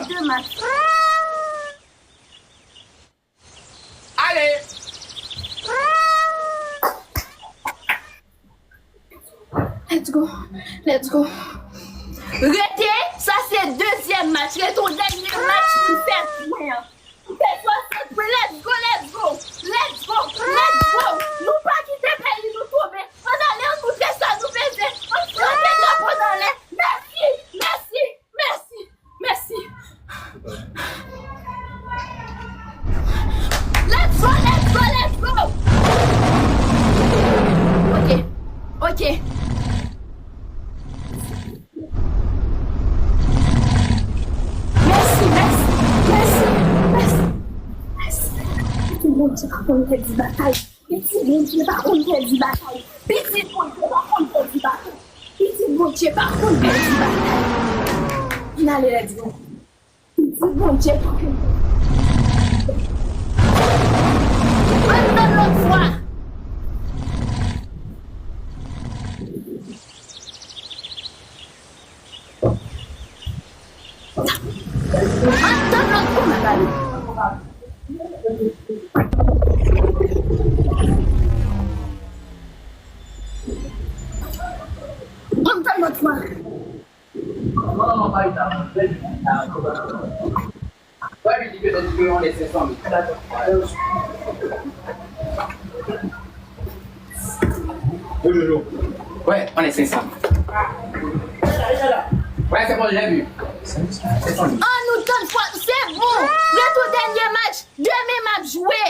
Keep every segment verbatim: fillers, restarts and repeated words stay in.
de match. Ale! Let's go. Let's go. Rete, sa se dezyèm match. Rete yon dènye match pou n fè pwen an. M te fò fè pwen. Let's go, let's go. Let's go, let's go. Nou pa kite peyi nou tonbe. Ann ale, ann montre sa nou peze. Ann frape drapo n anlè. Mèsi, mèsi. Mèsi, mèsi. Let's go, let's go, let's go. Ok, ok. Mèsi, mèsi, mèsi, mèsi, mèsi. Pitit Bondye pa konn pèdi batay. Pitit Bondye pa konn pèdi batay. Pitit Bondye pa konn pèdi batay. Pitit Bondye pa konn pèdi batay. Vin ale, let's go. Pitit Bondye pa konn pèdi batay. Ann tann lòt fwa. Ann tann lòt fwa, Magali. Ann tann lòt fwa. Ouais, on est cinq cents. Ouais, c'est bon, je l'ai vu. Ann nou tann fwa, se bon. Rete yon dènye match. Demen m ap jwe.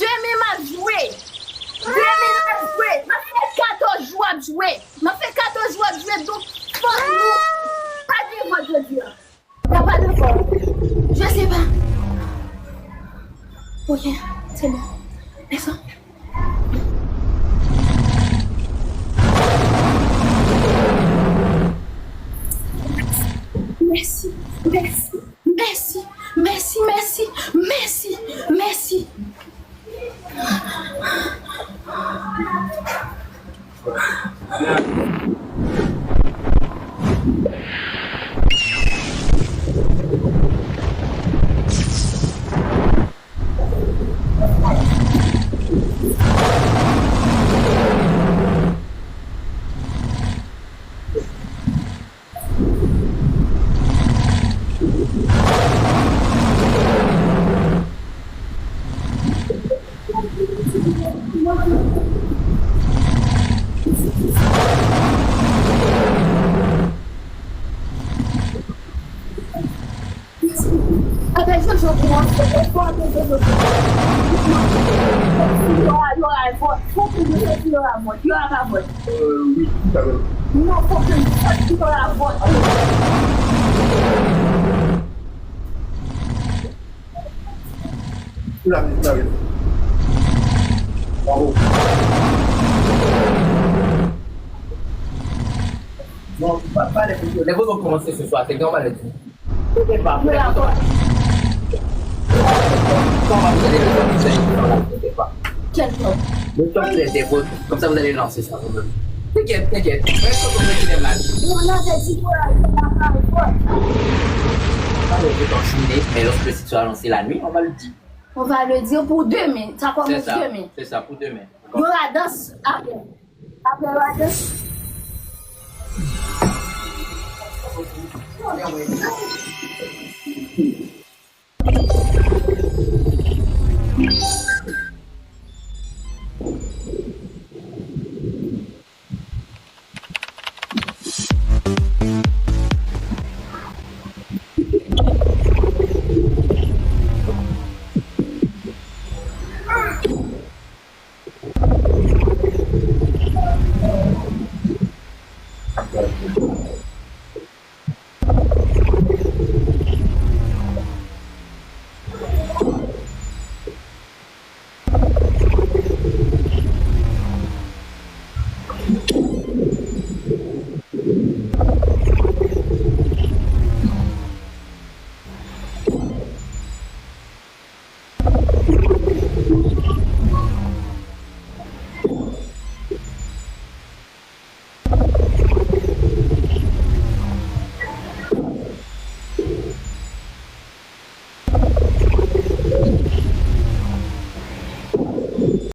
Demen m ap jwe. Demen m ap jwe. M ap fè katòz jou ap jwe. M ap fè katòz jou ap jwe. Donk, fòk nou pa gen vòt jodi a. Y a pas de faute. Je sais pas. Ok, c'est bon. Descends. Mèsi, mèsi, mèsi, mèsi, mèsi, mèsi, mèsi. Atè Jojo kòmanse, e fò atè Jojo kòmanse. Yo a, yo a vòt. Fò ke yo soti, yo a vòt. Yo a pa vòt. Euh, oui, tout à fait. Non, fò ke yo soti, yo a vòt. Tout à fait, tout à fait. Bravo. Non, pa, pa lè pou, lè pou nou kòmanse se swa, se gran malè di. Tèt pa, tèt pa. Kòman vous allez le faire, vous allez le faire là, tèt pa. Quel top? Le top, c'est des vôtres. Comme ça, vous allez lancer ça, vous-même. T'inquiète, t'inquiète. Reste au milieu des matchs. On avait dit que la, la, la, la. Pas le temps de jouer, mais lorsque le site sera lancé la nuit, on va le dire. On va le dire pour demain. Ça commence demain. C'est ça, c'est ça, pour demain. Yo la dans après. Après la dans.